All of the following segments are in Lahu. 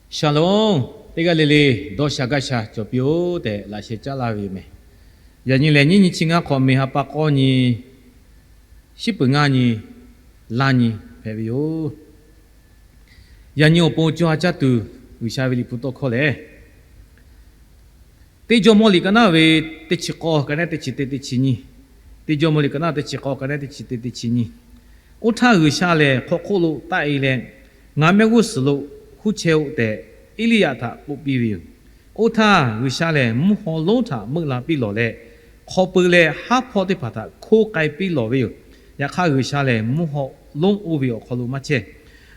Shalom, teˇ g'aˇ le le dawˇ sha gaˇ sha cawˬ piˇ-oˆ tehꞈ laꞈ sheh caˉ laˇ ve yoˬ meh. Yaꞈ nyi lehˬ, nyiˇ nyi chi ngaˇ hk'awꞈ, May ha pa k'awˇ nyi, shiˉ peuˬ ngaˇ nyi, laˇ nyi hpehꞈ ve yoˬ. Yaꞈ nyi awˬ pon co ha caˇ tuˬ G'uiˬsha ve Liꞈ hpu tawˇ hkawˇ lehˬ, Teˇ Jawˇmawˇ liꞈ ka naˉ ve teˇ chi k'awˇ ka naˉ teˇ chi te teˇ chi nyi. Teˇ Jawˇmawˇ liꞈ ka naˉ teˇ chi k'awˇ ka naˉ teˇ chi te teˇ chi nyi. Oˇ htaˇ G'uiˬsha lehˬ hk'aw hk'oˆ lo taˆ-e leh, Ngaˬ mehˆ g'uˇ suhˍ lo huˉ chehˇ-oˆ tehꞈ, Eˇliˇyaꞈ htaꞈ k'oˆ piˇ ve yoˬ. Oˇ htaˇ G'uiˬsha lehˬ mvuhˇ haw lonˉ htaꞈ meuˆ la piˇ lawˬ leh, hk'aw pui leh haˉ hpawˇ teˇ hpaˍ htaꞈ hkoˇ k'ai piˇ lawˬ ve yoˬ. Yaꞈ hk'aˇ, G'uiˬsha lehˬ mvuhˇ haw lonˉ oˇ ve awˬ hk'aw lo maˇ chehˇ.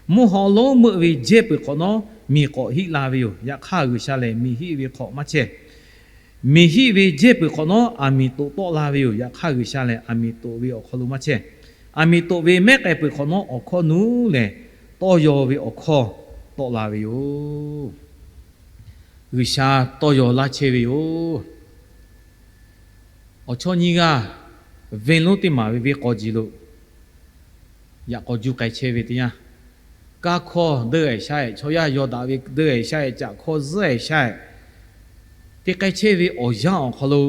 Mvuhˇ haw lonˉ meuˆ ve jehˇ peuˬ hk'awꞈ nawˉ, miˬ k'awꞈ hiˆ la ve yoˬ. Yaꞈ hk'aˇ, G'uiˬsha lehˬ miˬ hiˆ ve hk'awꞈ maˇ chehˇ. Miˬ hiˆ ve jehˇ peuˬ hk'awꞈ nawˉ, aˬ miˍ toꞈ tawˆ la ve yoˬ. Yaꞈ hk'aˇ, G'uiˬsha lehˬ aˬ miˍ toꞈ ve awˬ hk'aw lo maˇ chehˇ. Aˬ miˍ toꞈ ve mehˉ k'ai peuˬ hk'awꞈ nawˉ, awˬ hkawˇ nuˉ lehˬ tawˇ yaw ve awˬ hkawˇ tawˆ la ve yoˬ. G'uiˬsha tawˇ yaw laˇ chehˇ ve yoˬ. Awˬ chawˇ nyiˇ g'aˇ venˇ lonˉ teˇ maˬ ve venˇ k'aw ji lo yaꞈ k'aw juˇ k'ai chehˇ ve teˇ yanˇ, kaˇ hkawˇ deuˇ-ehˍ shaˉ-ehˍ, chaw yaˇ yaw daꞈ ve deuˇ-ehˍ shaˉ-ehˍ, caꞈ hkawˇ zuhˉ-ehˍ shaˉ-ehˍ, te k'ai chehˇ ve awˬ yanˇ awˬ hk'aw lo,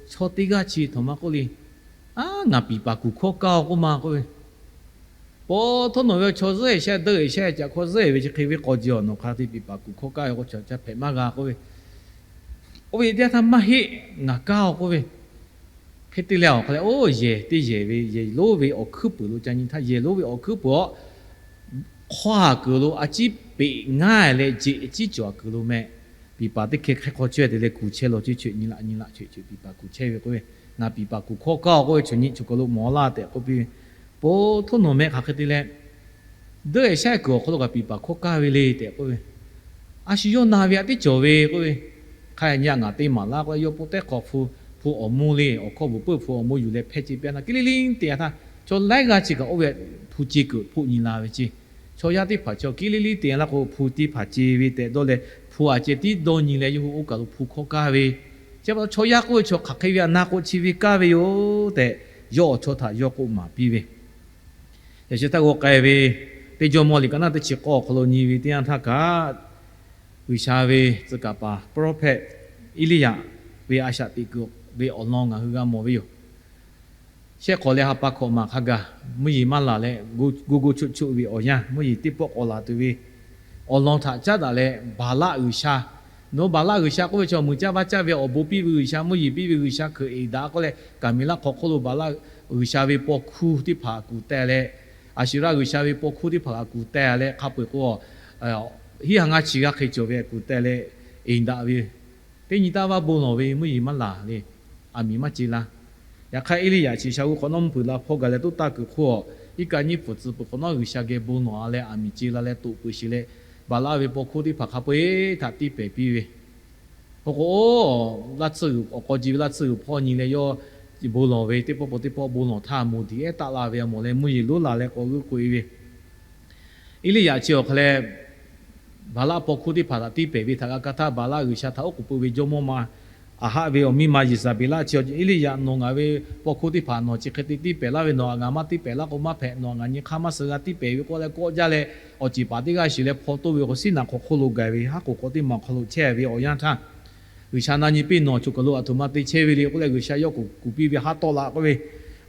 chaw teˇ g'aˇ chi htaꞈ maˇ k'oˆ le. Aˉ, ngaˬ piˍ paˍ kuˬ hkawˇ kaˇ-oˆ k'oˆ ma k'oˆ ve, Paw htaˇ nawˬ ve chaw zuhˉ-ehˍ shaˉ-ehˍ, deuˇ-ehˍ shaˉ-ehˍ, caꞈ hkawˇ zuhˉ-ehˍ ve chi hk'e ve k'aw ji-oˬ, nawˬ hk'a te piˍ paˍ kuˬ hkawˇ kaˇ ve k'o, chaw ca hpehꞈ maˇ g'a k'oˆ ve. Oˇ ve teˇ yanˇ htaˇ, Maˇ heˆ, ngaˬ kaˇ-oˆ k'oˆ ve. Hk'e te leh awˬ hk'a leh, oˇ yehˬ teˇ yehˬ ve yehˬ lonˉ ve awˬ hkuiˉ puiˍ lo ca nyi htaˇ, yehˬ lonˉ ve awˬ hkuiˉ puiˍ-aw, hk'aw aˬ kuiˬ lo a ciˉ peꞈ ngaˇ leh jeꞈ ciˉ cawˬ aˬ kuiˬ lo meh, piˍ paˍ teˇ hkeh hk'e hk'aw chaweh te leh kuˬ chehˇ law ceˇ, chaweh nyi laꞈ nyi laꞈ chaweh chaweh piˍ paˍ kuˬ chehˇ ve k'oˆ ve, Ngaˬ piˍ paˍ kuˬ hkawˇ kaˇ-oˆ k'oˆ ve, chaw nyi chaw kaˬ lo mawˬ laˇ tehꞈ k'oˆ piˇ ve. Paw htaˇ nawˬ meh hk'aˬ hk'e te leh deuˇ-ehˍ shaˉ-ehˍ kuiˬ awˬ hk'aw lo kaꞈ piˍ paˍ hkawˇ kaˇ ve le tehꞈ k'oˆ ve. A shu yawˇ na ve aꞈ teˇ cawˬ ve k'oˆ ve, hk'a nyi-a ngaˬ te maˍ laˇ k'oˆ leh, yawˇ pon tehˉ hk'awꞈ hpu, hpu awˬ moˇ le, awˬ hkawˇ bvuhˬ peuˇ hpu awˬ moˇ yuˬ leh hpehˇ ce piˇ-a na, kiˇ liˇ liˇ te-a htaˇ, chaw laiˉ g'aˇ chi kaꞈ oˇ ve hpu ce kuiˬ hpoˆ nyi la ve ce. Chaw yaˇ teˇ hpaˍ chaw kiˇ liˇ liˇ te-a laˇ k'o, hpu teˇ hpaˍ ce ve tehꞈ dawˇ leh, hpu aꞈ ceh tiˉ dawˇ nyi leh yawˇ hui oˇ kaˬ lo hpu hkawˇ kaˇ ve. Chi pa taw chaw yaˇ k'oˆ ve chaw hk'aˬ hk'e ve aꞈ na k'o chi ve kaˇ ve yoˬ tehꞈ, yawˇ awˬ chawˇ htaꞈ yawˇ k'oˆ maˍ piˇ ve. Yaꞈ sheh htaˇ g'aw k'ai ve, Teˇ Jawˇmawˇ liꞈ ka naˉ teˇ chi k'awˇ awˬ hk'aw lo nyi ve teˇ yanˇ htaˇ kaꞈ, G'uiˬsha ve tcuh kaˍ paˍ prophet Eˇliˇyaꞈ ve a shaꞈ teꞈ kuiˬ ve awˬ lawn ngaˬ hui g'a mawˬ ve yoˬ. Shehˆ hk'awꞈ leh ha pa hkawꞈ maˬ hk'a gaˬ, mvuhˇ yeˬ maˇ laˬ leh, go go choˆ choˆ ve awˬ yanˇ, mvuhˇ yeˬ teˇ pawˆ k'awꞈ laˬ tuˬ ve awˬ lawn htaꞈ caˉ daꞈ leh, Baˍlaˆ g'uiˬsha, nawˬ hui Baˍlaˆ g'uiˬsha k'oˆ ve chaw muiˬ caˇ vaˇ caˇ ve awˬ bon piˇ ve g'uiˬsha, mvuhˇ yeˬ piˇ ve g'uiˬsha hkeuꞈ eˍ daꞈ k'oˆ leh, Kaˍmeˍlaˆ hk'aw hk'oˆ lo Baˍlaˆ g'uiˬsha ve paw hkuˇ teˇ hpaˍ kuˬ teh leh, Aˍsheˍraˆ g'uiˬsha ve paw hkuˇ teˇ hpaˍ kaꞈ kuˬ teh leh, hk'a peu-eˬ k'o, hiˉ ha ngaˇ chi g'aˇ hk'e cawˬ ve kuˬ teh leh, eˍ daꞈ ve teˇ nyi taˇ vaˇ bon lawˬ ve mvuhˇ yeˬ maˇ laˬ le, aˬ miˍ maˇ ce la. Yaꞈ hk'aˇ, Eˇliˇyaꞈ chi sha g'uˇ hk'awꞈ nawˉ mvuhˇ puiˍ la hpawˇ gaˬ leh toˇ taˇ kuiˬ hk'oˆ, iˉ kaˆ nyiˇ pfuhˍ tcuh peuˬ hk'awꞈ nawˉ g'uiˬsha geh bon lawˬ-a leh aˬ miˍ ce la leh toꞈ peuˬ sheˍ leh, Baˍlaˆ ve paw hkuˇ teˇ hpaˍ hk'a peu-eˬ htaꞈ tiˇ pehˍ piˇ ve. Hk'e k'o, laˇ tsuhˇ g'uiˬ awˬ k'aw ji ve laˇ tsuhˇ g'uiˬ hpawˇ nyi leh yawˇ bon lawˬ ve, teˇ pawˆ pawˆ teˇ pawˆ bon lawˬ htaˇ moˍ diˍ ehˉ taˆ la ve, a mawˬ leh mvuhˇ yeˬ lonˉ la leh k'awꞈ g'euˆ k'oꞈ-e ve. Eˇliˇyaꞈ chi awˬ hk'a leh, Baˍlaˆ paw hkuˇ teˇ hpaˍ htaꞈ tiˇ pehˍ ve htaꞈ g'a ka htaˇ, Baˍlaˆ g'uiˬsha htaꞈ oˉ k'oˍ pui ve jawˇmawˇ ma Aˍhaˆ ve awˬ miˇ ma Yeˍzaˍbeˍlaˆ chi, Eˇliˇyaꞈ, nawˬ ngaˬ ve paw hkuˇ teˇ hpaˍ nawˬ chi hk'e te tiˇ pehˍ laˇ ve, nawˬ aꞈ ngaˬ maˇ tiˇ pehˍ laˇ k'o maˇ hpehꞈ, nawˬ aꞈ ngaˬ nyi hk'aˇ maˇ suh g'a tiˇ pehˍ ve k'oˆ leh kawˆ jaˇ leh, awˬ ceˬ paˍ teˇ g'aˇ shiˍ leh hpaw toˇ ve k'o, siˉ naꞈ hk'awꞈ hk'oˆ lo gaˬ ve haˉ k'oˍ hk'aw teˇ maˬ awˬ hk'aw lo chehˇ ve awˬ yanˇ htaˇ, G'uiˬsha na nyi piˇ nawˬ chaw kaˬ lo aˬ htoꞈ ma te chehˇ ve le k'oˆ leh, G'uiˬsha yawˇ k'oˍ kuˬ piˇ ve haˉ tawˆ la k'oˆ ve,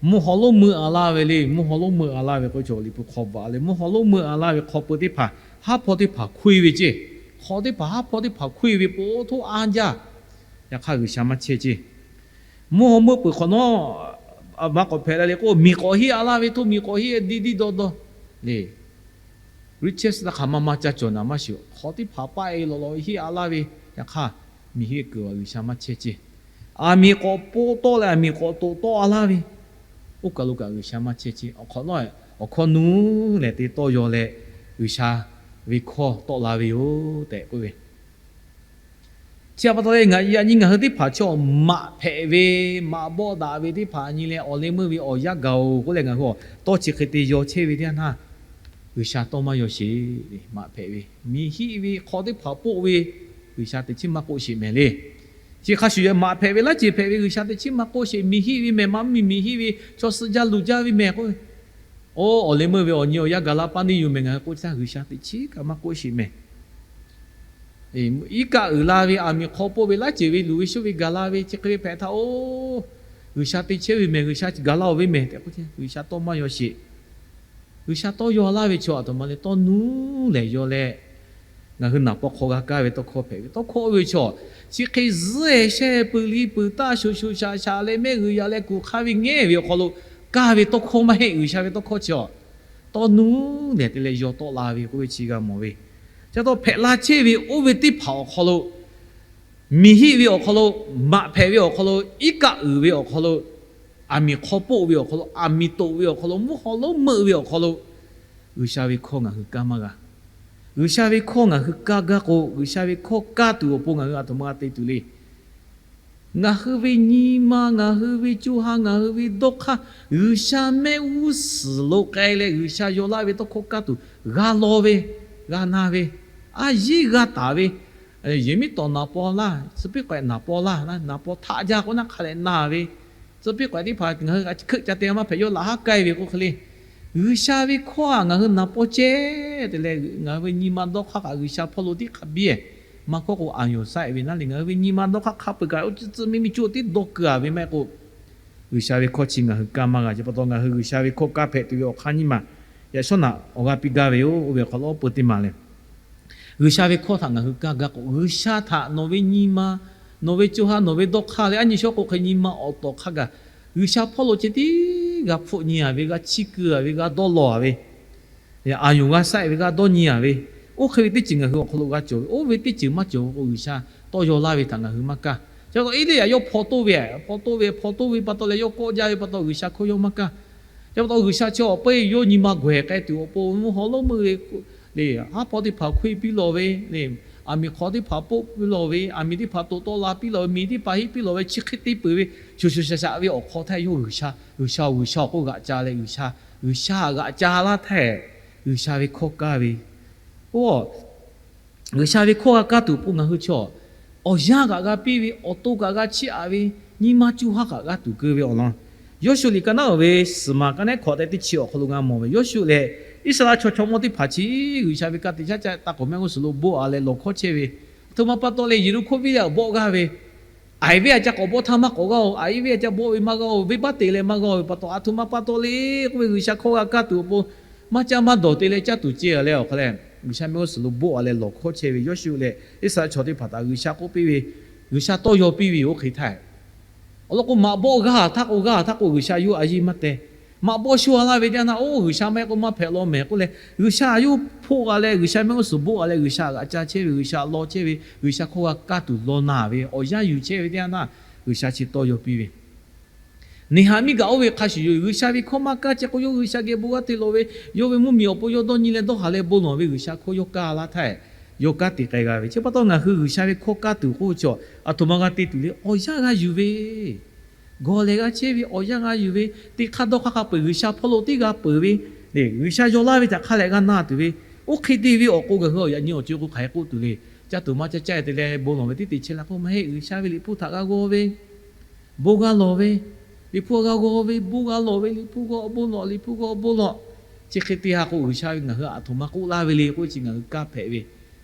mvuhˇ haw lonˉ meuˆ-a laˇ ve le, mvuhˇ haw lonˉ meuˆ-a laˇ ve k'oˆ ve chaw Liꞈ hpu hk'aw bvuhꞈ-a leh, mvuhˇ haw lonˉ meuˆ-a laˇ ve hk'aw pui teˇ hpaˍ, haˉ hpawˇ teˇ hpaˍ hkoˇ-e ve ceˇ, hk'aw teˇ hpaˍ haˉ hpawˇ teˇ hpaˍ hkoˇ-e ve po htoˇ anˇ jaˇ. Yaꞈ hk'aˇ, G'uiˬsha maˇ chehˇ ceˇ. Mvuhˇ haw meuˆ peuˬ hk'awꞈ nawˉ, a, maˇ k'awꞈ hpehꞈ la le k'o, miˬ k'awꞈ hiˆ-a laˇ ve, htoˇ miˬ k'awꞈ hiˆ diˇ diˇ dawˇ dawˇ le. Riches htaˇ hk'aˬ ma ma ca cawˬ naˍ maˇ shiˍ, hk'aw teˇ hpaˍ paˆ-e lawꞈ lawꞈ ve hiˆ-a laˇ ve. Yaꞈ hk'aˇ, miˬ hiˆ kuiˬ G'uiˬsha maˇ chehˇ ceˇ. Aˬ miˍ k'awꞈ poˆ tawˆ leh aˬ miˍ k'awꞈ toꞈ tawˆ-a laˇ ve, oˇ kaˬ lo kaꞈ G'uiˬsha maˇ chehˇ ceˇ. Awˬ hk'awꞈ nawˉ, awˬ hkawˇ nuˉ lehˬ te tawˇ yaw leh, G'uiˬsha ve hkawˇ tawˆ la ve yoˬ tehꞈ k'oˆ ve. Chi pa taw leh, yaꞈ nyi ngaˬ hui teˇ hpaˍ chaw maꞈ hpehꞈ ve, maꞈ bawˆ daꞈ ve teˇ hpaˍ nyi leh awˬ leh meuˇ ve awˬ yanˇ gaˬ-oˬ k'oˆ leh ngaˬ hui awˬ tawˇ chi hk'e te yaw chehˇ ve teˇ yanˇ htaˇ, G'uiˬsha tawˇ maˇ yaw sheˍ. Maꞈ hpehꞈ ve, miˬ hiˆ ve hk'aw teˇ hpaˍ poˆ ve, G'uiˬsha teꞈ chiˉ maˇ k'oˆ sheˍ mehˍ le. Chi hk'a shuˍ yawˇ maꞈ hpehꞈ ve, laˇ ceˬ hpehꞈ ve, G'uiˬsha teꞈ chiˉ maˇ k'oˆ sheˍ. Miˬ hiˆ ve mehˍ, maˇ miˬ miˬ hiˆ ve chaw suh jaˇ luˬ jaˇ ve mehˍ k'oˆ ve, oˇ awˬ leh meuˇ ve awˬ nyi awˬ yanˇ gaˬ la paˇ neˇ yuˬ mehˍ, ngaˬ hui k'oˆ chi htaˇ G'uiˬsha teꞈ chiˉ kaꞈ maˇ k'oˆ sheˍ mehˍ. iˉ kaˆ uiˍ la ve, aˬ miˍ hk'aw poˆ ve, laˇ ceuˬ ve luˬ ve shuˉ ve gaˬ la ve, chi hk'e ve hpehꞈ htaˇ, oˇ, G'uiˬsha te chehˇ ve mehˍ, G'uiˬsha gaˬ la-oˬ ve mehˍ tehꞈ k'oˆ, G'uiˬsha tawˇ maˇ yaw sheˍ. G'uiˬsha tawˇ yaw laˇ ve chaw aˬ htoꞈ ma le, tawˇ nuˉ lehˬ yaw leh, ngaˬ hui naˍ paw hk'aw g'a kaˇ ve tawˇ hkawˇ hpehꞈ ve. Tawˇ hkawˇ oˇ ve chaw, chi hk'e zuhˆ-e shehˇ peuˬ liˇ peuˬ taˇ shuˍ shuˍ shaꞈ shaꞈ leh mehˆ g'uiˬ yaꞈ leh kuˬ hk'aˇ ve ngehˇ ve awˬ hk'aw lo kaˇ ve tawˇ hkawˇ maˇ heˆ. G'uiˬsha ve tawˇ hkawˇ chi a, tawˇ nuˉ lehˬ te leh yaw tawˆ la ve k'oˆ ve chi g'a mawˬ ve. Chi pa taw hpehꞈ la chehˇ ve oˇ ve teˇ hpaˍ awˬ hk'aw lo, miˬ hiˆ ve awˬ hk'aw lo, maꞈ hpehꞈ ve awˬ hk'aw lo, iˉ kaˆ uiˍ ve awˬ hk'aw lo, aˬ miˍ hk'aw poˆ ve awˬ hk'aw lo, aˬ miˍ toꞈ ve awˬ hk'aw lo, mvuhˇ haw lonˉ meuˆ ve awˬ hk'aw lo, G'uiˬsha ve hkawˇ ngaˬ hui kaˇ maˇ g'a. G'uiˬsha ve hkawˇ ngaˬ hui kaˇ gaˇ k'o, G'uiˬsha ve hkawˇ kaˇ tuˬ awˬ pon ngaˬ hui aˬ htoꞈ ma g'a te tuˬ le. Ngaˬ hui ve nyi ma, ngaˬ hui ve co ha, ngaˬ hui ve dawˇ hk'aˇ, G'uiˬsha mehˆ g'uˇ suhˍ lo k'ai leh G'uiˬsha yaw laˇ ve tawˇ hkawˇ kaˇ tuˬ g'a law ve, g'a na ve, a yiˉ g'a taˍ ve, yehˬ miˉ tawˍ naˍ paw laˇ, tcuh piˉ k'awehꞈ naˍ paw laˇ, naˍ paw htaꞈ jaˇ k'o naˉ hk'a lehꞈ na ve, tcuh piˉ k'awehꞈ teˇ hpaˍ ngaˬ hui hkeuˆ ca te maˇ hpehꞈ, yawˇ laꞈ haˉ k'ai ve k'o hk'e le. G'uiˬsha ve hkawˇ a ngaˬ hui naˍ paw ceh te leh, ngaˬ hui ve nyi ma dawˇ hk'aˇ kaꞈ G'uiˬsha hpawˇ lo tiˉ hk'a biˇ-e. Maˇ hkawˇ k'o, aˬ yonˍ saˆ-e ve naˉ le, ngaˬ hui ve nyi ma dawˇ hk'aˇ hk'a peu-eˬ kaꞈ oˇ tcuhˉ tcuhˉ miˇ miˇ coˇ tiˉ dawˇ keu a ve maˇ heˆ k'o, G'uiˬsha ve hkawˇ chi ngaˬ hui kaˇ maˇ g'a. Chi pa taw ngaˬ hui G'uiˬsha ve hkawˇ kaˇ hpehꞈ tuˬ ve awˬ hk'aˇ nyiˇ maˬ yaꞈ shawˉ naꞈ awˬ g'aˇ piˇ gaˇ ve yoˬ. Oˇ ve awˬ hk'aw lo awˬ peu teˇ maˬ lehˬ, G'uiˬsha ve hkawˇ htaꞈ ngaˬ hui kaˇ gaˇ k'o, G'uiˬsha htaꞈ nawˬ ve nyi ma, nawˬ ve co ha, nawˬ ve dawˇ hk'aˇ leh aˉ nyi shawˉ k'o hk'e nyi ma awˬ tawˍ hk'a gaˬ, G'uiˬsha hpawˇ lo ceh tiˉ g'a hpfuhˆ nyi a ve, g'a chiˇ keu a ve, g'a dawˇ law a ve, aˬ yonˍ g'a saˆ-e ve, g'a dawˇ nyi a ve, oˇ hk'e ve teˇ ceuˬ ngaˬ hui awˬ hk'aw lo g'a cawˬ ve. Oˇ ve teˇ ceuˬ maˇ cawˬ ve k'o, G'uiˬsha tawˇ yaw laˇ ve htaꞈ ngaˬ hui maˇ kaˇ. Chi pa taw Eˇliˇyaꞈ yawˇ hpaw toˇ ve, hpaw toˇ ve, hpaw toˇ ve pa taw leh yawˇ kawˆ jaˇ ve pa taw G'uiˬsha hkawˇ yawˇ maˇ kaˇ. Chi pa taw G'uiˬsha chi awˬ peu yawˇ nyi ma gawehˬ k'ai tuˬ awˬ pon mvuhˇ haw lonˉ meuˆ ve le, haˉ pawˇ teˇ hpaˍ hk'oˆ piˇ lawˬ ve le, aˬ miˍ hk'aw teˇ hpaˍ poˆ piˇ lawˬ ve, aˬ miˍ teˇ hpaˍ toꞈ tawˆ la piˇ lawˬ ve, miˬ teˇ hpaˍ hiˆ piˇ lawˬ ve, chi hk'e te peuˬ ve, shuˍ shuˍ shaˍ shaˍ ve awˬ hk'aw htaˇ yawˇ G'uiˬsha, G'uiˬsha-oˬ, G'uiˬsha-oˬ k'oˆ g'aꞈ ca leh, G'uiˬsha, G'uiˬsha g'aꞈ ca laˇ htaˇ, G'uiˬsha ve hkawˇ kaˇ ve, oˇ, G'uiˬsha ve hkawˇ g'a kaˇ tuˬ awˬ pon ngaˬ hui chaw awˬ yanˇ kaꞈ g'a piˇ ve, awˬ to kaꞈ g'a chiˇ aꞈ ve, nyi ma co ha kaꞈ g'a tuˬ keu ve awˬ lawn, Yoˇshuˆ liꞈ ka naˉ uˍ ve suhˍ maˬ ka nehˉ hkawꞈ tehꞈ teˇ chi awˬ hk'aw lo g'a mawˬ ve, Yoˇshuˆ leh Iˉsaˍreˍlaˆ chaw chaw mawˇ teˇ hpaˍ chi G'uiˬsha ve ka tiꞈ shaˉ caˆ taˇ k'oˍ mehˆ g'uˇ suhˍ lo boˆ a leh lawˬ hkawˇ chehˇ ve, aˬ htoꞈ ma pa taw leh Yeˍriˆhkoˇ venˇ yaˇ bawˆ g'aˇ ve, aˬ iˉ venˇ a ca k'awꞈ bawˆ htaˇ maˇ k'awꞈ g'aˇ-oˬ, aˬ iˉ venˇ a ca bawˆ ve maˇ g'aˇ-oˬ, venˇbaˆ te leh maˇ g'aˇ ve pa taw, aˬ htoꞈ ma pa taw le k'oˆ ve G'uiˬsha hkawˇ g'a kaˇ tuˬ awˬ pon maˇ caˇ maˇ dawˬ te leh caˇ tuˬ ceh a leh awˬ hk'a leh, G'uiˬsha mehˆ g'uˇ suhˍ lo boˆ a leh lawˬ hkawˇ chehˇ ve Yoˇshuˆ leh Iˉsaˍreˍlaˆ chaw teˇ hpaˍ htaꞈ G'uiˬsha k'oˆ piˇ ve, G'uiˬsha tawˇ yaw piˇ ve oˇ hk'e htaˇ, awˬ lawn k'o, maꞈ bawˆ g'aˇ htaˇ k'o, g'aˇ htaˇ k'o G'uiˬsha yawˇ a yiˇ maˇ teh. Maꞈ bawˆ sho a laˇ ve teˇ yanˇ htaˇ, oˇ G'uiˬsha maˇ heˆ k'o maˇ hpehꞈ law mehˍ k'oˆ leh, G'uiˬsha yawˇ hpoˆ g'a leh, G'uiˬsha mehˆ g'uˇ suhˍ boˆ g'a leh, G'uiˬsha g'aꞈ ca chehˇ ve, G'uiˬsha law chehˇ ve, G'uiˬsha hkawˇ g'a kaˇ tuˬ law naˬ ve awˬ yanˇ yuˬ chehˇ ve teˇ yanˇ htaˇ, G'uiˬsha chi tawˇ yaw piˇ ve Neˍhaˍmiˆ kaꞈ oˇ ve hk'a shuˍ yoˬ. G'uiˬsha ve hkawˇ maˇ kaˇ chehˇ k'o, yawˇ G'uiˬsha geh bon g'aˇ te lawˬ ve, yawˇ ve mvuhˇmiˬ awˬ pon yawˇ dawˇ nyi leh dawˇ haˍ leh bon lawˬ ve G'uiˬsha hkawˇ yawˇ kaˇ laˇ htaˇ, yawˇ kanˉ te k'ai g'a ve. Chi pa taw ngaˬ hui G'uiˬsha ve hkawˇ kaˇ tuˬ k'oˆ ve chaw, aˬ htoꞈ ma g'a te tuˬ le, awˬ yanˇ g'a yuˬ ve, gawˬ lehˬ g'a chehˇ ve, awˬ yanˇ g'a yuˬ ve, teˇ hk'aˇ dawˇ hk'aˇ hk'a peu-eˬ G'uiˬsha hpawˇ lo tiˉ g'a peuˬ ve, le G'uiˬsha yaw laˇ ve htaꞈ hk'a lehꞈ g'a na tuˬ ve, oˇ hk'e te ve awˬ k'o ngaˬ hui awˬ yaꞈ nyi awˬ co k'o hk'aˬ hk'e k'oˆ tuˬ le. Caˇ tuˬ maˇ caˇ caˇ te leh bon lawˬ ve tiˉ te chehˇ la k'o maˇ heˆ. G'uiˬsha ve Liꞈ hpu htaꞈ g'a g'aw ve, bon g'a lawˬ ve, Liꞈ hpu g'a g'aw ve, bon g'a lawˬ ve, Liꞈ hpu g'aw bon lawˬ, Liꞈ hpu g'aw bon lawˬ. Chi hk'e te ha k'o G'uiˬsha ve ngaˬ hui aˬ htoꞈ ma k'oˆ laˇ ve le k'oˆ ve chi ngaˬ hui kaˇ hpehꞈ ve.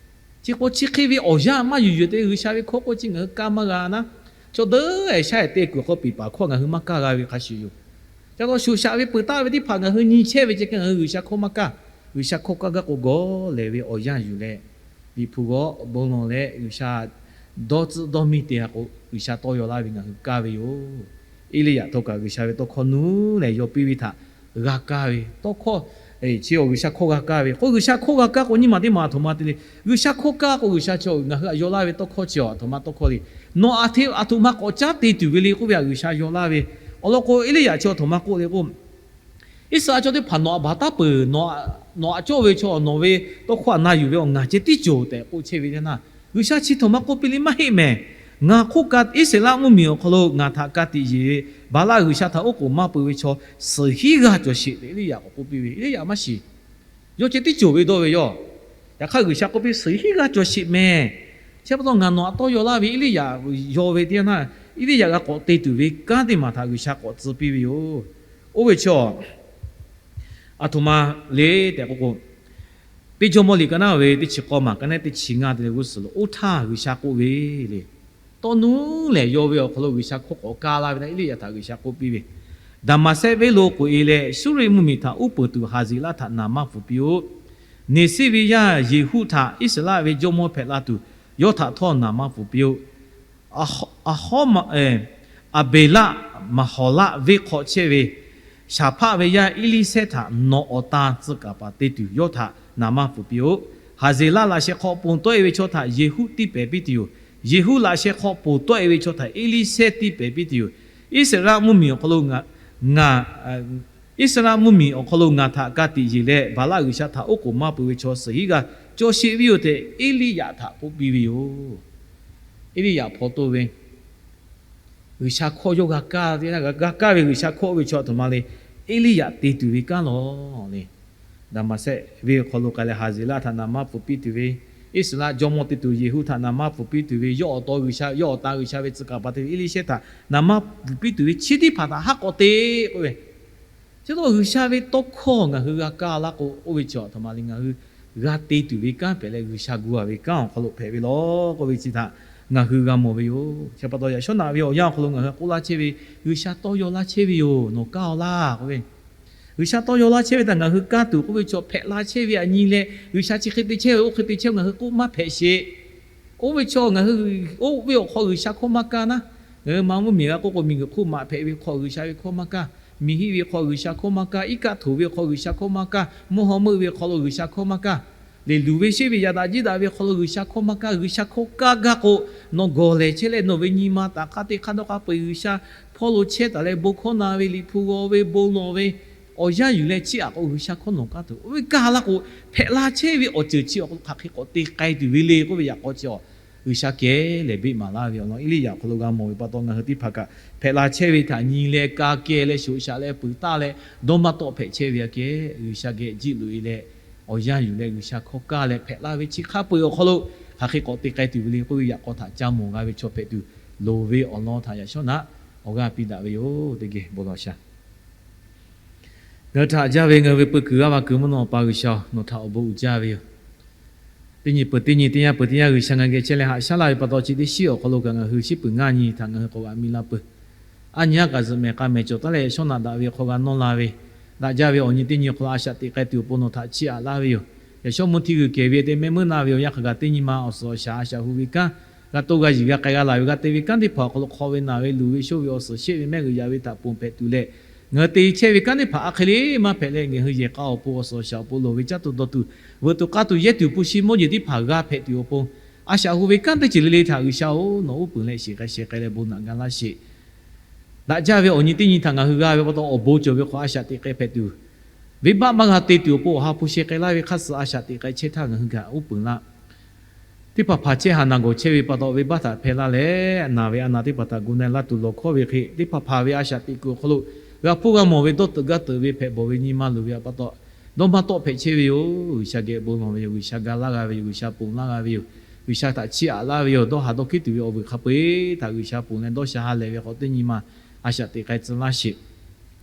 Chi k'o chi hk'e ve awˬ yanˇ maˇ yuˬ yuˬ te G'uiˬsha ve hkawˇ k'oˆ chi ngaˬ hui kaˇ maˇ g'a naˉ. Chaw deuˉ ehˍ shaˉ ehˍ te kuiˬ hk'aw peˍ paˍ hkawˇ ngaˬ hui maˇ kaˇ g'a ve hk'a shuˍ yoˬ. Ca taw shuˍ shaꞈ ve peuˬ taˍ ve teˇ hpaˍ ngaˬ hui nyi chehˇ ve ceh kaꞈ ngaˬ hui G'uiˬsha hkawˇ maˇ kaˇ. G'uiˬsha hkawˇ kaˇ gaˇ k'o gawˬ lehˬ ve awˬ yanˇ yuˬ leh, Liꞈ hpu g'aw bon lawˬ leh G'uiˬsha dawˇ tcuhˆ dawˇ miˇ te ha k'o G'uiˬsha tawˇ yaw laˇ ve ngaˬ hui kaˇ ve yoˬ. Eˇliˇyaꞈ htawˇ kaꞈ G'uiˬsha ve tawˇ hkawˇ nuˇ lehˬ yaw piˇ ve htaꞈ g'a kaˇ ve tawˇ hkawˇ chi awˬ G'uiˬsha hkawˇ g'a kaˇ ve k'o, G'uiˬsha hkawˇ g'a kaˇ k'o nyiˇ maˬ teˇ maˬ aˬ htoꞈ ma te le. G'uiˬsha hkawˇ kaˇ k'o G'uiˬsha chi ngaˬ hui aꞈ yaw laˇ ve tawˇ hkawˇ chi aˬ htoꞈ ma tawˇ hkawˇ le. Nawˬ aˬ htoꞈ ma k'awꞈ caˉ te tuˬ ve le k'oˆ ve htaꞈ G'uiˬsha yaw laˇ ve. Awˬ lawn k'o Eˇliˇyaꞈ chi aˬ htoꞈ ma k'oˆ le k'o, Iˉsaˍreˍlaˆ chaw teˇ hpaˍ nawˬ aꞈ baˬ taˉ peuˬ, nawˬ aꞈ cawˇ ve chaw nawˬ ve tawˇ hkawˇ aꞈ na yuˬ ve awˬ ngaˬ ceh tiˉ cawˬ tehꞈ k'oˆ chehˇ ve teˇ yanˇ, G'uiˬsha chi htoꞈ ma k'oˆ piˇ le maˇ heˆ mehˍ. Ngaˬ hk'oˆ ka Iˉsaˍreˍlaˆ mvuhˇmiˬ awˬ hk'aw lo ngaˬ htaꞈ ka tiꞈ yeˬ ve Baˍlaˆ g'uiˬsha htaꞈ oˉ k'oˍ maˇ peu ve chaw suhˍ hiˉ g'aˇ cawˬ sheˍ tehꞈ Eˇliˇyaꞈ k'awꞈ k'oˆ piˇ ve. Eˇliˇyaꞈ maˇ shiˍ. Yawˇ ceh tiˉ cawˬ ve dawˇ ve yoˬ. Yaꞈ hk'aˇ G'uiˬsha k'oˆ piˇ suhˍ hiˉ g'aˇ cawˬ sheˍ mehˍ. Chi pa taw ngaˬ nawˬ aꞈ tawˇ yaw laˇ ve Eˇliˇyaꞈ yaw ve teˇ yanˇ htaˇ, Eˇliˇyaꞈ g'a k'awꞈ te tuˬ ve kanˉ teˇ maˬ htaꞈ G'uiˬsha k'awꞈ tcuh piˇ ve yoˬ. Oˇ ve chaw aˬ htoꞈ ma le tehꞈ k'oˆ k'o, Teˇ Jawˇmawˇ liꞈ ka naˉ ve teˇ chi k'awˇ maˬ ka naˉ teˇ chi ngaˇ te leh g'uˇ suhˍ lo oˇ htaˇ G'uiˬsha k'oˆ ve le. Tawˇ nuˉ lehˬ, yawˇ ve awˬ hk'aw lo G'uiˬsha hkawˇ k'awꞈ kaˇ laˇ ve htaˇ, Eˇliˇyaꞈ htaꞈ G'uiˬsha k'oˆ piˇ ve, Daˍmaˍsehˆ venˇ lo k'oꞈ-e leh, Suˇriˆ mvuhˇmiˬ htaꞈ uˉ peunˍ tuˬ Haˍzeˍlaˆ htaꞈ naˍ maˇ fuˍ piˇ-oˆ. Neˍsiˆ ve yaˇ Yeˍhuˆ htaꞈ Iˉsaˍreˍlaˆ ve jawˇmawˇ hpehꞈ la tuˬ, yawˇ htaꞈ htawˇ naˍ maˇ fuˍ piˇ-oˆ. Aˍbeˍlaˆ Maˍhawˍlaˆ venˇ hk'aw chehˇ ve Shaˍhpaˆ ve yaˇ Eˇliˇsehˇ htaꞈ nawˬ awˬ tan tcuh kaˍ paˍ te tuˬ, yawˇ htaꞈ naˍ maˇ fuˍ piˇ-oˆ. Haˍzeˍlaˆ laꞈ sheh hk'aw ponˬ tawˆ-e ve chaw htaꞈ Yeˍhuˆ tiˇ pehˍ piˇ tuˬ yoˬ. Yeˍhuˆ laꞈ sheh hk'aw ponˬ tawˆ-e ve chaw htaꞈ Eˇliˇsehˇ tiˇ pehˍ piˇ tuˬ yoˬ. Iˉsaˍreˍlaˆ mvuhˇmiˬ awˬ hk'aw lo ngaˬ, ngaˬ, Iˉsaˍreˍlaˆ mvuhˇmiˬ awˬ hk'aw lo ngaˬ htaꞈ ka tiꞈ yeˬ leh, Baˍlaˆ g'uiˬsha htaꞈ oˉ k'oˍ maˇ peuˬ ve chaw suhˍ hinˉ g'aˇ cawˬ sheˍ ve yoˬ tehꞈ, Eˇliˇyaꞈ htaꞈ k'oˆ piˇ ve yoˬ. Eˇliˇyaꞈ hpaw toˇ ve G'uiˬsha hkawˇ yawˇ g'a kaˇ ve, g'a kaˇ ve G'uiˬsha hkawˇ oˇ ve chaw aˬ htoꞈ ma le. Eˇliˇyaꞈ te tuˬ ve kanˉ lawˬ le. Daˍmaˍsehˆ venˇ awˬ hk'aw lo k'ai leh Haˍzeˍlaˆ htaꞈ naˍ maˇ fuˍ piˇ tuˬ ve, Iˉsaˍreˍlaˆ jawˇmawˇ te tuˬ Yeˍhuˆ htaꞈ naˍ maˇ fuˍ piˇ tuˬ ve, yawˇ awˬ taw G'uiˬsha, yawˇ awˬ tan G'uiˬsha ve tcuh kaˍ paˍ te ve Eˇliˇsehˇ htaꞈ naˍ maˇ fuˍ piˇ tuˬ ve chi teˇ hpaˍ htaꞈ haˉ k'awꞈ te k'oˆ ve, chi taw G'uiˬsha ve tawˇ hkawˇ ngaˬ hui g'a kaˇ laˇ k'o, oˇ ve chi aˬ htoꞈ ma le, ngaˬ hui g'a te tuˬ ve kanˉ hpehꞈ leh, G'uiˬsha gu-a ve kanˉ awˬ hk'aw lo hpehꞈ ve lawˬ k'oˆ ve chi htaꞈ ngaˬ hui g'a mawˬ ve yoˬ. Chi pa taw yaꞈ shawˉ naꞈ ve awˬ yanˇ awˬ hk'aw lo ngaˬ hui k'oˆ laˇ chehˇ ve, G'uiˬsha tawˇ yaw laˇ chehˇ ve yoˬ, nawˬ kaˇ-aw laˇ k'oˆ ve, G'uiˬsha tawˇ yaw laˇ chehˇ ve htaꞈ ngaˬ hui kaˇ tuˬ k'oˆ ve chi hpehꞈ la chehˇ ve aꞈ nyi leh, G'uiˬsha chi hk'e te chehˇ ve, oˇ hk'e te chehˇ ve ngaˬ hui k'oˆ maˇ hpehꞈ sheˍ. Oˇ ve chaw ngaˬ hui, oˇ ve awˬ hk'aw G'uiˬsha hkawˇ maˇ kaˇ naˉ, ngaˬ hui ma mvuhˇmiˬ g'a k'oˆ k'o, miˬguiˬ hk'oˆ maꞈ hpehꞈ ve hk'aw G'uiˬsha ve hkawˇ maˇ kaˇ, miˬ hiˆ ve hk'aw G'uiˬsha hkawˇ maˇ kaˇ, iˉ kaˆ htoꞈ ve hk'aw G'uiˬsha hkawˇ maˇ kaˇ, mvuhˇ haw meuˆ ve hk'aw lo G'uiˬsha hkawˇ maˇ kaˇ, leˬ luˬ ve sheˆ ve yaꞈ daꞈ jiˇ daꞈ ve hk'aw lo G'uiˬsha hkawˇ maˇ kaˇ. G'uiˬsha hkawˇ kaˇ gaˇ k'o, nawˬ gawˬ lehˬ chehˇ leh nawˬ ve nyi ma taꞈ hk'aˇ teˇ hk'aˇ dawˇ hk'a peu-eˬ G'uiˬsha hpawˇ lo chehˇ taˍ leh bon hkawˇ na ve, liꞈ hpu g'aw ve, bon lawˬ ve, awˬ yanˇ yuˬ leh chiˇ aꞈ k'o G'uiˬsha hkawˇ nawˬ kaˇ tuˬ, oˇ ve kaˇ laˇ k'o, hpehꞈ la chehˇ ve awˬ ceuˬ chi awˬ hk'aw lo hk'aˬ hk'e k'awꞈ te k'ai tuˬ ve le k'oˆ ve yaꞈ k'aw chi awˬ G'uiˬsha kehˬ leh beˆ maˍ laˇ ve awˬ lawn Eˇliˇyaꞈ awˬ hk'aw lo g'a mawˬ ve pa taw, ngaˬ hui teˇ hpaˍ kaꞈ hpehꞈ la chehˇ ve htaꞈ nyi leh ka keh leh shoꞈ shaꞈ leh puiˍ taˇ leh dawˇ maˇ tawˆ hpehꞈ chehˇ ve aꞈ kehˬ, G'uiˬsha geh jiˆ loꞈ-e leh awˬ yanˇ yuˬ leh G'uiˬsha hkawˇ kaˇ leh hpehꞈ la ve chi hk'a peu-eˬ awˬ hk'aw lo hk'aˬ hk'e k'awꞈ te k'ai tuˬ ve le k'oˆ ve yaꞈ k'aw htaꞈ ca mawˬ g'a ve chaw hpehꞈ tuˬ loˍ ve awˬ lawn htaꞈ yaꞈ shawˉ naꞈ awˬ g'aˇ piˇ daꞈ ve yoˬ. Teˇ geh bon lawˬ shaˍ. Ngaˬ hui htaꞈ jaˇ ve ngaˬ hui ve peu kuiˬ g'aˇ va kuiˬ mvuhˇ naw Awˬ pa G'uiˬsha-oˬ, nawˬ htaꞈ awˬ bon uiˍ jaˇ ve yoˬ. Teˇ nyi peuˬ teˇ nyi, teˇ yanˇ peuˬ teˇ yanˇ G'uiˬsha ngaˬ geh chehˇ leh haꞈ shaˉ laˇ ve pa taw, chi teˇ shiˉ awˬ hk'aw lo kaꞈ ngaˬ hui shiˉ peuˬ ngaˇ nyi htaꞈ ngaˬ hui k'awꞈ g'a mi la peuˬ. Aˉ nyi aˉ kaꞈ zuhꞈ mehˍ k'a mehˍ cawˬ taˉ leh yaꞈ shawˉ naꞈ daꞈ ve awˬ hk'aw g'a nawˇ la ve, daꞈ jaˇ ve awˬ nyi teˇ nyi awˬ hk'aw lo a shaꞈ teꞈ k'ai tuˬ awˬ pon nawˬ htaꞈ chiˇ aꞈ laˇ ve yoˬ. Yaꞈ shawˉ mvuhˇ hti g'uiˬ kehˬ ve te mehˆ meuˇ na ve awˬ yanˇ hk'a gaˬ teˇ nyi ma awˬ suhˍ awˬ shaˍ a shaꞈ hu ve kanˉ g'a toˇ g'a yiˬ g'a k'ai g'a laˬ ve g'a te ve kanˉ teˇ hpaˍ awˬ hk'aw lo hk'aw ve naˬ ve luˬ ve shoˇ ve awˬ suhˍ sheˆ ve mehˆ g'uiˬ yaꞈ ve htaꞈ ponˬ hpehꞈ tuˬ leh, ngaˬ hui te chehˇ ve kanˉ teˇ hpaˍ a hk'e le maˇ hpehꞈ leh, ngaˬ hui yehˬ k'a awˬ pon awˬ suhˍ awˬ shaˍ awˬ pon loˍ ve caˇ tuˬ dawˬ tuˬ, veuꞈ tuˬ k'a tuˬ yehˇ tuˬ hpu shi mawˇ jeˬ teˇ hpaˍ g'a hpehꞈ tuˬ awˬ pon, a shaꞈ hu ve kanˉ teˇ ceuˬ le le htaꞈ G'uiˬsha-oˬ, nawˬ uˉ peunˍ leh shiˍ k'ai sheh k'ai leh bon naꞈ ga laˇ sheˍ. Daꞈ jaˇ ve awˬ nyi teˇ nyi htaꞈ ngaˬ hui g'a ve pa taw, awˬ bon cawˬ ve hk'aw a shaꞈ teꞈ k'ai hpehꞈ tuˬ, venˇbaˆ maˇ g'a te tuˬ awˬ pon awˬ ha hpu sheh k'ai laˇ ve hk'aˇ suh a shaꞈ teꞈ k'ai chehˇ htaˇ ngaˬ hui kaꞈ uˉ peunˍ laˇ. Teˇ hpaˍ hpaˍ chehˇ haˍ naˬ gawˬ chehˇ ve pa taw, venˇbaˆ htaꞈ hpehˇ laˇ leh, naˬ ve a naˬ teˇ hpaˍ htaꞈ gu na-e laˇ tuˬ lawˬ hkawˇ ve hk'e, teˇ hpaˍ hpaˍ ve a shaꞈ teꞈ kuiˬ awˬ hk'aw lo g'a hpuˇ g'a mawˬ ve dawˇ teuꞈ gaˇ teuꞈ ve hpehꞈ bawˬ ve nyi ma luˬ ve pa taw, dawˇ maˇ tawˆ hpehꞈ chehˇ ve yoˬ. G'uiˬsha geh bon lawˬ ve yoˬ. G'uiˬsha ga laˇ g'a ve yoˬ. G'uiˬsha ponˬ laˇ g'a ve yoˬ. G'uiˬsha htaꞈ chiˇ aꞈ laˇ ve yoˬ. Dawˇ haˍ dawˇ hkiˉ tuˬ ve awˬ vuiˬ hk'a peu-eˬ htaꞈ G'uiˬsha ponˬ leh dawˇ sha ha lehˬ ve hk'aw teˇ nyi ma a shaꞈ teꞈ k'ai tcuh laˇ sheˍ.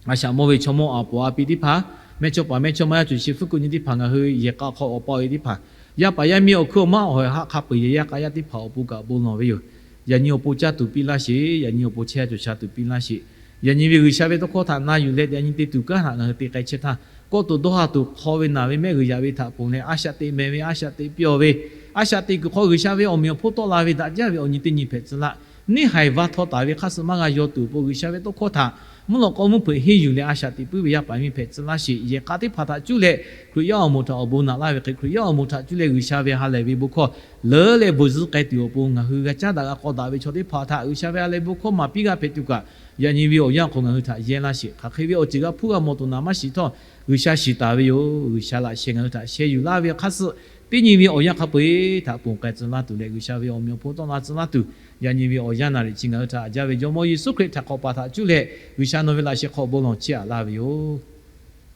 A shaꞈ mawˇ ve chaw mawˇ a poˍ a pi teˇ hpaˍ, mehˇchawˇpaˍ mehˇchawˇma yaˇ cuˬ shi fuˉ kuˆ nyi teˇ hpaˍ, ngaˬ hui yehˬ k'a hk'aw awˬ pa awˬ e teˇ hpaˍ, yaˇ paˍ yaˇ miˇ awˬ hkuiˉ awˬ maˉ awˬ ha hk'a peu-eˬ yehˬ yaˇ k'a yaˇ teˇ hpaˍ awˬ pon kaꞈ bon lawˬ ve yoˬ. Yaꞈ nyi awˬ pon caˇ tuˬ piˇ laˇ sheˍ. Yaꞈ nyi awˬ pon chehˇ cawˬ sha tuˬ piˇ laˇ sheˍ. Yaꞈ nyi ve G'uiˬsha ve tawˇ hkawˇ htaꞈ na yuˬ leh, yaꞈ nyi te tuˬ kanˉ htaꞈ ngaˬ hui te k'ai chehˇ htaˇ, kawˆ tuˬ dawˇ ha tuˬ hk'aw ve naˬ ve mehˆ g'uiˬ yaꞈ ve htaꞈ ponˬ leh, a shaꞈ teꞈ mehˍ ve, a shaꞈ teꞈ pyawˬ ve, a shaꞈ teꞈ kuiˬ hk'aw G'uiˬsha ve awˬ meꞈ awˬ hponˇ tawˆ la ve daꞈ jaˇ ve awˬ nyi teˇ nyi hpehꞈ tcuh laˇ. Neˇ haiˬ va htaw taˍ ve hk'aˇ suh maˇ g'a yaw tuˬ awˬ pon, G'uiˬsha ve tawˇ hkawˇ htaꞈ mvuhˇ lawꞈ k'aw mvuhˇ hpeuꞈ henˇ yuˬ leh a shaꞈ teꞈ puiˉ ve yaˇ paˍ miˇ hpehꞈ tcuh laˇ sheˍ. Yehˬ k'a teˇ hpaˍ htaꞈ cuˇ leh Hkriꞈ yaˇ awˬ moˍ htaꞈ awˬ bon naꞈ laˇ ve hk'e, Hkriꞈ yaˇ awˬ moˍ htaꞈ cuˇ leh G'uiˬsha ve ha lehˬ ve bon hkawˇ leuˉ leh bon zuhˇ k'ai tuˬ awˬ pon, ngaˬ hui g'a caˉ daꞈ g'a k'aw daꞈ ve chaw teˇ hpaˍ htaꞈ G'uiˬsha ve ha lehˬ bon hkawˇ maˍ piˇ g'a hpehꞈ tuˬ kaꞈ, yaꞈ nyi ve awˬ yanˇ hk'aw ngaˬ hui htaꞈ yehˇ laˇ sheˍ. Hk'aˬ hk'e ve awˬ ceuˬ g'a hpuˇ g'a mawˬ tuˬ naˍ maˇ shiˍ htawˇ, G'uiˬsha shiˍ taˍ ve yoˬ. G'uiˬsha laꞈ sheh ngaˬ hui htaꞈ sheh yuˬ laˇ ve hk'aˇ suh, teˇ nyi ve awˬ yanˇ hk'a peu-eˬ htaꞈ ponˬ k'ai tcuh laˇ tuˬ leh, G'uiˬsha ve awˬ meꞈ awˬ hponˇ tawˆ la tcuh laˇ tuˬ, yaꞈ nyi ve awˬ yanˇ naˍ riꞈ chi ngaˬ hui htaꞈ jaˇ ve Jawˇmawˇ Yeˍsuˆ Hkriꞈ htaꞈ hk'awꞈ paˍ htaꞈ cuˇ leh, G'uiˬsha nawˬ ve laꞈ sheh hk'aw bon lawˬ chiˇ aꞈ laˇ ve yoˬ.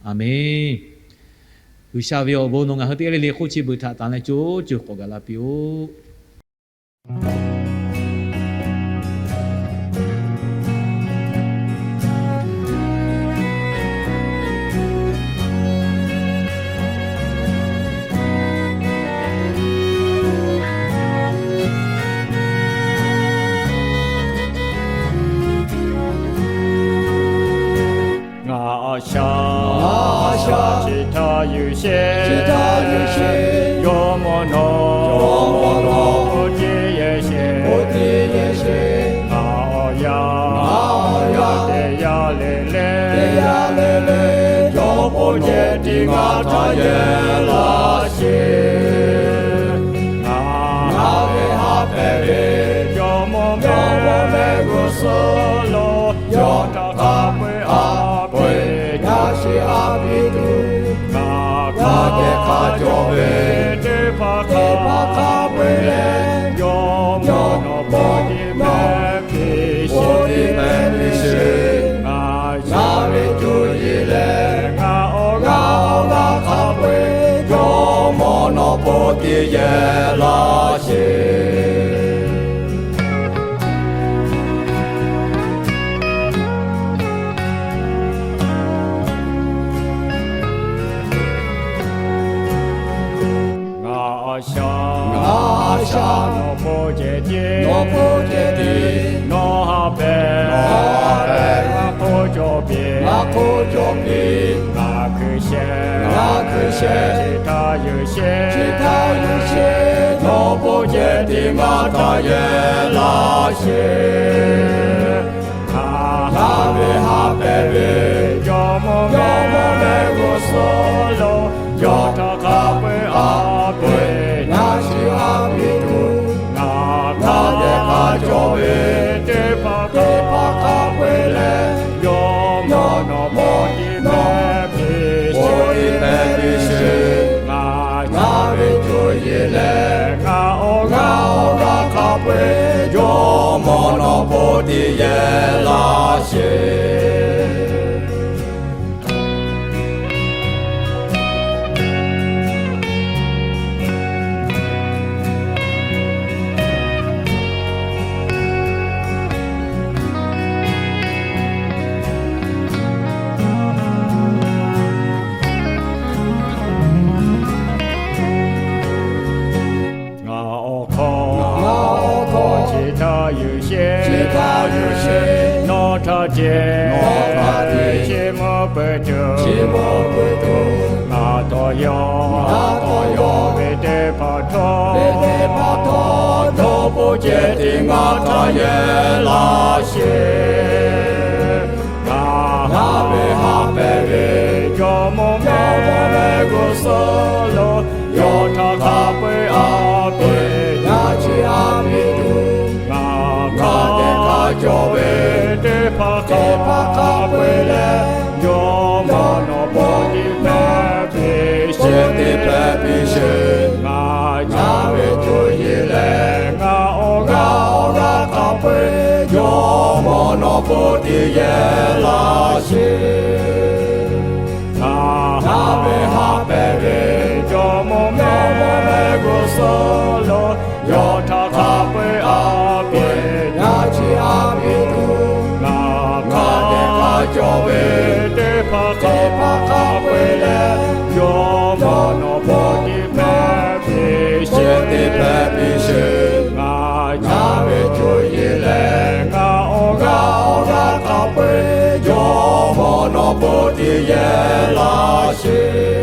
Aˍmenˍ. G'uiˬsha ve awˬ bon nawˬ ngaˬ hui teˇ g'aˇ le le hk'oˆ chi beuꞈ htaꞈ tanˬ leh co co k'awꞈ gaˬ la piˇ-oˆ. mvuhˇ naw, jawˇmawˇ naw, oˇ tiˉ yehˬ sheˍ, oˇ tiˉ yehˬ sheˍ. Ngaˬ awˬ yanˇ, ngaˬ awˬ yanˇ, teˇ yanˇ le le, teˇ yanˇ le le, jawˇmawˇ ceh tiˉ ngaˬ htaꞈ yehˬ laˇ sheˍ. Ngaˬ ve haꞈ pehnˇ ve jawˇmawˇ mehˆ g'uˇ suhˍ lo, yawˇ htaꞈ hk'a peu-eˬ a peu-eˬ yaˇ chi a piˇ tuˬ, ngaˬ hk'a dehꞈ hk'a cawˬ ve teˇ hpaˍ hk'a peu-eˬ leh, jawˇmawˇ naw bawˆ tiˉ mehˆ piˇ sheˍ, tiˉ mehˆ piˇ sheˍ. Ngaˬ yaˇ ve cuˇ yiˍ leh ngaˬ awˬ g'aˇ awˬ g'aˇ hk'a peu-eˬ, jawˇmawˇ naw bawˆ tiˉ yehˬ laˇ sheˍ. Ngaˬ a shaꞈ, ngaˬ a shaꞈ, nawˬ hpawˇ ceh tiˉ, nawˬ hpawˇ ceh tiˉ, nawˬ haꞈ pehnˇ, nawˬ haꞈ pehnˇ, ngaˬ hk'oˆ cawˬ piˇ, ngaˬ hk'oˆ cawˬ piˇ. Ngaˬ hkui sheh, ngaˬ hkui sheh, chi htaꞈ yuˬ sheˍ, chi htaꞈ yuˬ sheˍ. Nawˬ hpawˇ ceh tiˉ ngaˬ htaꞈ yehˬ laˇ sheˍ. Ngaˬ ve haꞈ pehnˇ ve jawˇmawˇ mehˆ g'uˇ suhˍ lo, yawˇ htaꞈ hk'a peu-eˬ a peu-eˬ yaˇ chi a piˇ tuˬ, ngaˬ hk'a dehꞈ hk'a cawˬ ve teˇ hpaˍ hk'a peu-eˬ leh, jawˇmawˇ naw bawˆ tiˉ mehˆ piˇ sheˍ, tiˉ mehˆ piˇ sheˍ. Ngaˬ yaˇ ve cuˇ yiˍ leh ngaˬ awˬ g'aˇ awˬ g'aˇ hk'a peu-eˬ, jawˇmawˇ naw bawˆ tiˉ yehˬ laˇ sheˍ. Ngaˬ awˬ hkawˇ, ngaˬ awˬ hkawˇ, chi htaꞈ yuˬ sheˍ, chi htaꞈ yuˬ sheˍ. Nawˬ htaꞈ ceh, nawˬ htaꞈ ceh, chiˇ mvuh peuˬ tuˬ, chiˇ mvuh peuˬ tuˬ, ngaˬ tawˇ yaw, ngaˬ tawˇ yaw ve teˇ hpaˍ htawˇ, ve teˇ hpaˍ htawˇ, jawˇmawˇ ceh tiˉ ngaˬ htaꞈ yehˬ laˇ sheˍ. Ngaˬ haꞈ ve haꞈ pehnˇ ve jawˇmawˇ mehˆ g'uˇ suhˍ lo, yawˇ htaꞈ hk'a peu-eˬ a peu-eˬ yaˇ chi a piˇ tuˬ, ngaˬ hk'a dehꞈ hk'a cawˬ ve teˇ hpaˍ hk'a peu-eˬ leh, jawˇmawˇ naw bawˆ tiˉ mehˆ piˇ sheˍ, tiˉ mehˆ piˇ sheˍ. Ngaˬ yaˇ ve cuˇ yiˍ leh ngaˬ awˬ g'aˇ awˬ g'aˇ hk'a peu-eˬ, jawˇmawˇ naw bawˆ tiˉ yehˬ laˇ sheˍ. Ngaˬ haꞈ ve haꞈ pehnˇ ve jawˇmawˇ mehˆ g'uˇ suhˍ lo, yawˇ htaꞈ hk'a peu-eˬ a peu-eˬ yaˇ chi a piˇ tuˬ, ngaˬ hk'a dehꞈ hk'a cawˬ ve teˇ hpaˍ hk'a peu-eˬ leh, jawˇmawˇ naw bawˆ tiˉ mehˆ piˇ sheˍ, tiˉ mehˆ piˇ sheˍ. Ngaˬ yaˇ ve cuˇ yiˍ leh ngaˬ awˬ g'aˇ awˬ g'aˇ hk'a peu-eˬ, jawˇmawˇ naw bawˆ tiˉ yehˬ laˇ sheˍ.